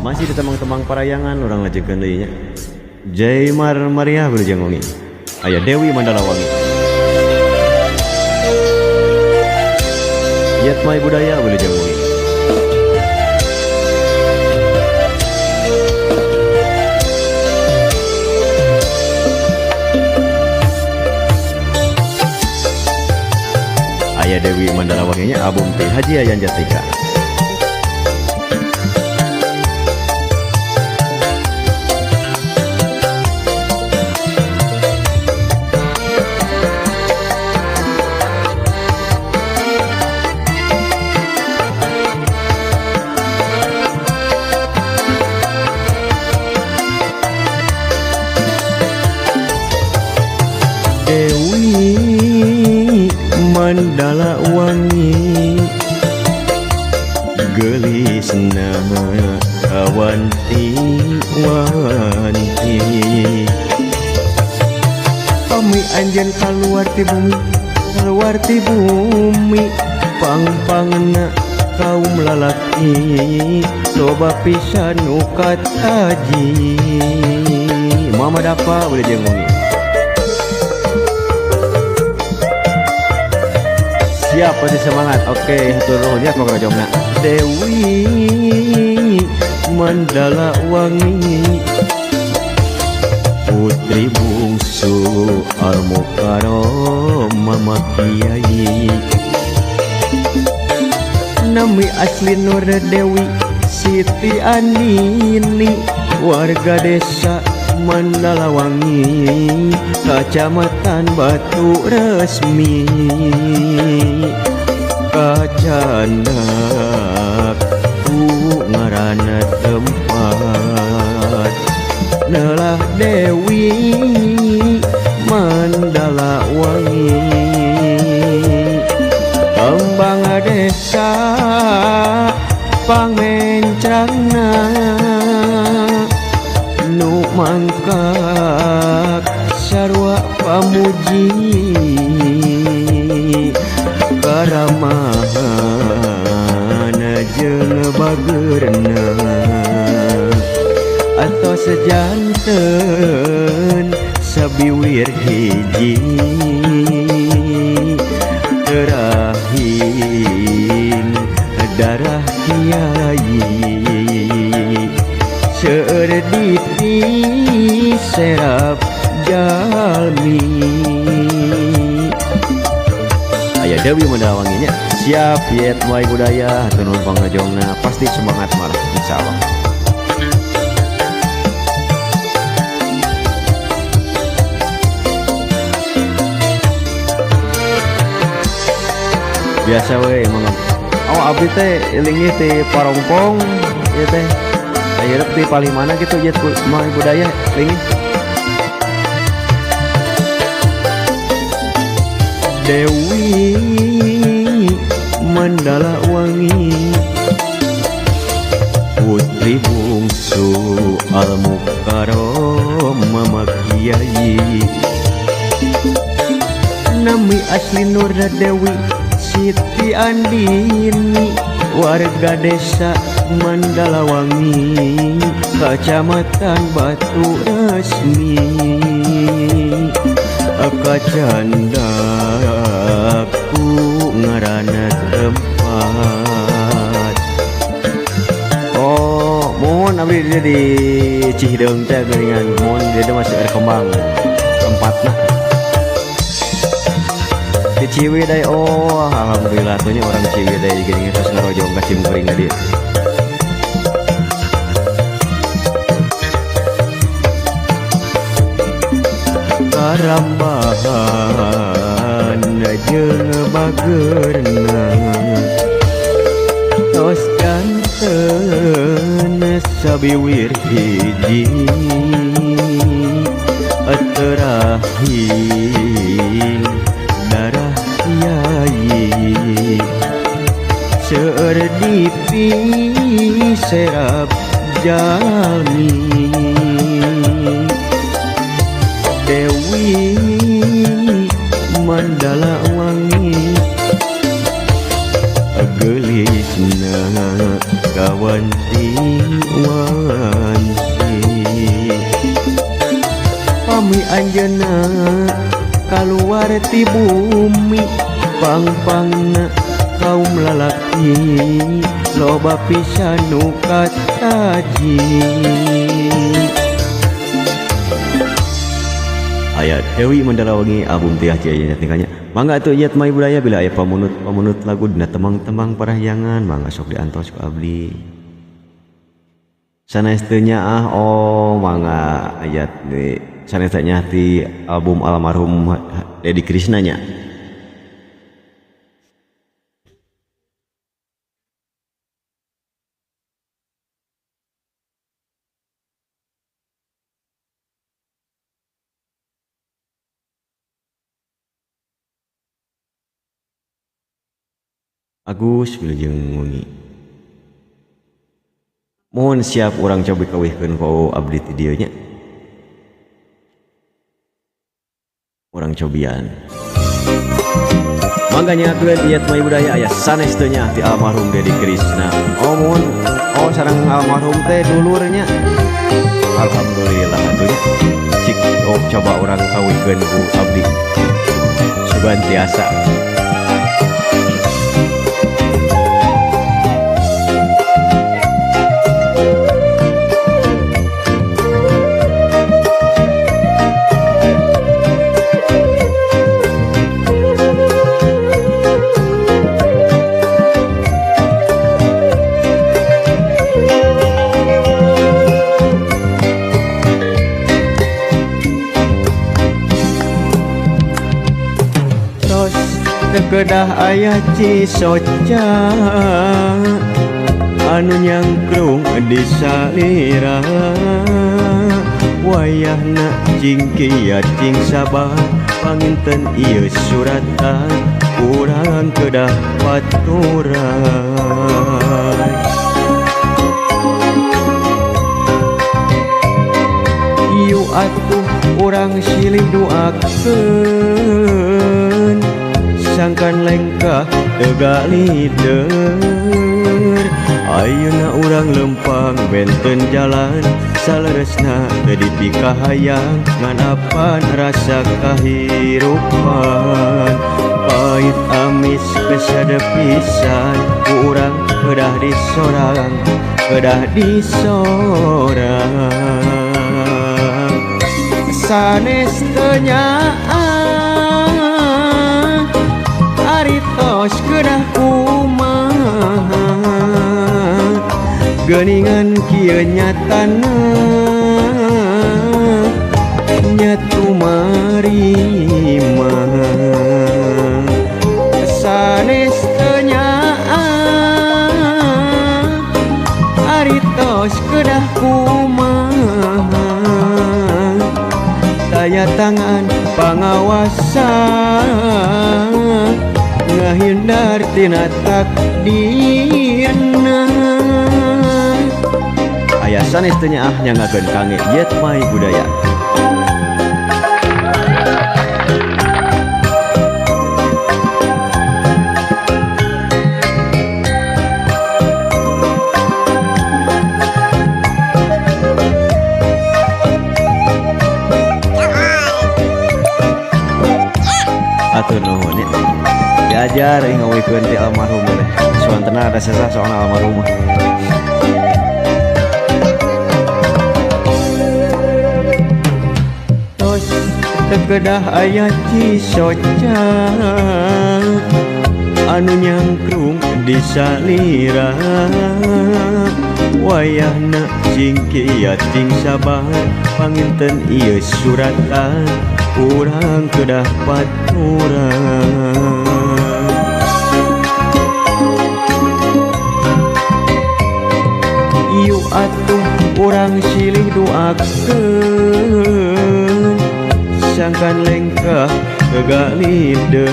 Masih di tembang-tembang parayangan urang lajengkeun deui nya. Jaymar Maria Wilujeng Wengi. Aya Dewi Mandalawangi. Yatmai Budaya Wilujeng Wengi. Aya Dewi Mandalawanginya album ti Haji Yayan Jatnika. Dewi Mandala Wangi gelisna kawanti-wanti. Pami anjeun kaluar ti bumi, kaluar ti bumi, pangpangna kaum lalaki loba pisan nu kataji. Mama Dapa wilujeng wengi. Siap pasti semangat. Oke, hatur nuhun ya pangrojongna. Dewi Mandala Wangi putri bungsu Al-Mukarram Mama Kiai. Nami asli Nur Dewi Siti Andini, warga desa Mandalawangi, Kecamatan Batu Resmi. Kacandak ku ngaranna tempat nelah Dewi Mandala Wangi. Kembang desa pangmencrangna nu mangkak sarua pamuji, karamahan jeung bageurna atos janten sabiwir hiji terahing darah kiai. Seueur diti serap jalmi. Aya Dewi Mandalawanginya. Siap yet mai budaya hatur nuhun pangrojongna, pasti semangat malah insyaallah. Biasa we emang. Oh abdi teh linggih ti Parongpong ieu teh. Ayeuna ti palih mana gitu yet mai budaya linggih. Dewi Mandala Wangi putri bungsu Al-Mukarram Mama Kiai. Nami asli Nur Dewi Siti Andini, warga desa Mandalawangi, Kecamatan Batu Resmi. Kacandak ku ngaranna tempat. Oh, mohon abdi dia di Cihideung teh geuningan, mohon dia masih berkembang tempatna. Di Ciwidey, oh alhamdulillah tuh nya orang Ciwidey geuningan terus ngarojong ka Cimkuring tadi. Karambahan jeung bageurna tos janten sabiwir hiji terahing darah kiai. Seueur dipi serap jalmi. Dewi Mandala Wangi Gelisna kawanti-wanti pami anjeunna kaluar ti bumi pangpangna kaum lalaki loba pisan nu kataji. Aya Dewi Mandalawangi album tiah ciaya tingkahnya. Mangga atuh Yet Mai Budaya bila aya pamunut-pamunut lagu dina temang-temang parahyangan mangga sok diantos ku abdi. Sanes teu nyaah oh mangga ayat deui. Sanes teu nyaah ti album almarhum Dedi Krisna nya. Agus wilujeng wengi. Mohon siap urang cobi kawihkeun ku abdi ti dieu nya. Urang cobian. Mangga nyakeun Yet Mai Budaya aya sanes teu nyaah ti almarhum Dedi Krisna. Oh mohon oh sareng almarhum teh dulur nya. Alhamdulillah atuh nya. Cik oh coba urang kawihkeun ku abdi. Sugan tiasa. Kedah aya cisoca anu nyangkrung di salira wayahna cing kiat cing sabar panginten ieu suratan urang kedah paturan. Ieu atuh urang silih duakeun sangkan lengkah teu lider ayeuna urang lempang benten jalan saleresna teu dipikahayang ngan apan rasa kahirupan pahit amis kesadep pisan ku urang kedah disorang kedah disorang sanes teu nyaah tos kedah kumaha geuningan kieu nyatana nyatu marima sanes teu nyaah ari tos kedah kumaha taya tangan pangawasa ngahindar tina takdirna. Aya sanes teu nyaah nyangakeun kange Yet Mai Budaya. Atur nuhun ya. Diajar ngawikeun ti almarhum teh. Suantena ada sesah soalna almarhum. Tos teu kedah aya cisoca anu nyangkrung di salira wayahna cing kiat cing sabar panginten ieu suratan urang kedah paturan. Ieu atuh urang silih duakeun sangkan lengkah teu lider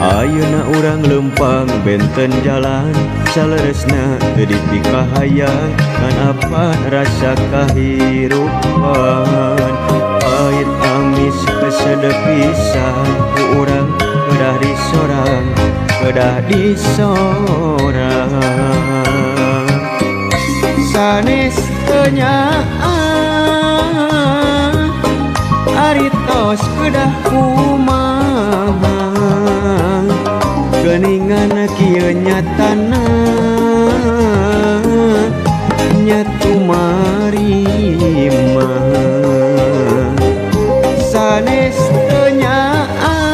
ayeuna urang lempang benten jalan saleresna teu dipikahayang ngan apa rasa kahirupan pahit amis kesedep pisan ku urang kedah disorang Kedah disorang sanes teu nyaah ari tos kedah kumaha geuningan kieu nyatana nya tumarima sanes teu nyaah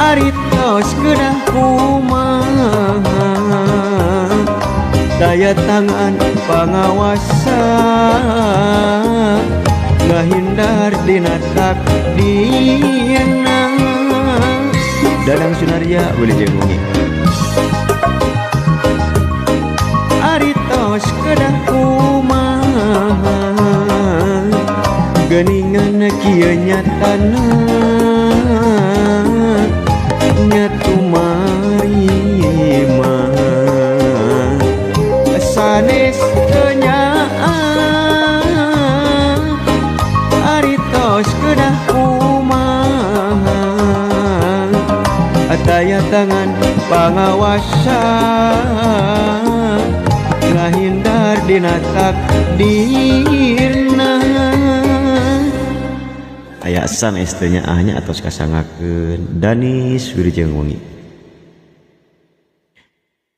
ari tos kedah kumaha daya tangan pangawasa ngahindar dina takdirna. Dadang Sunarya wilujeng wengi. Ari tos kedah kumaha geuningan kieu nyatana nya tumarima sanes teu nyaah ari tos kedah kumaha daya tangan pangawasa ngahindar dina takdirna. Aya sanes teu nyaahnya atos kasangakeun Danis wilujeng wengi.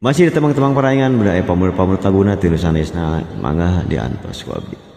Masih di temang-temang parayangan benda pamur-pamur kaguna ti nu sanesna mangga diantos ku abdi.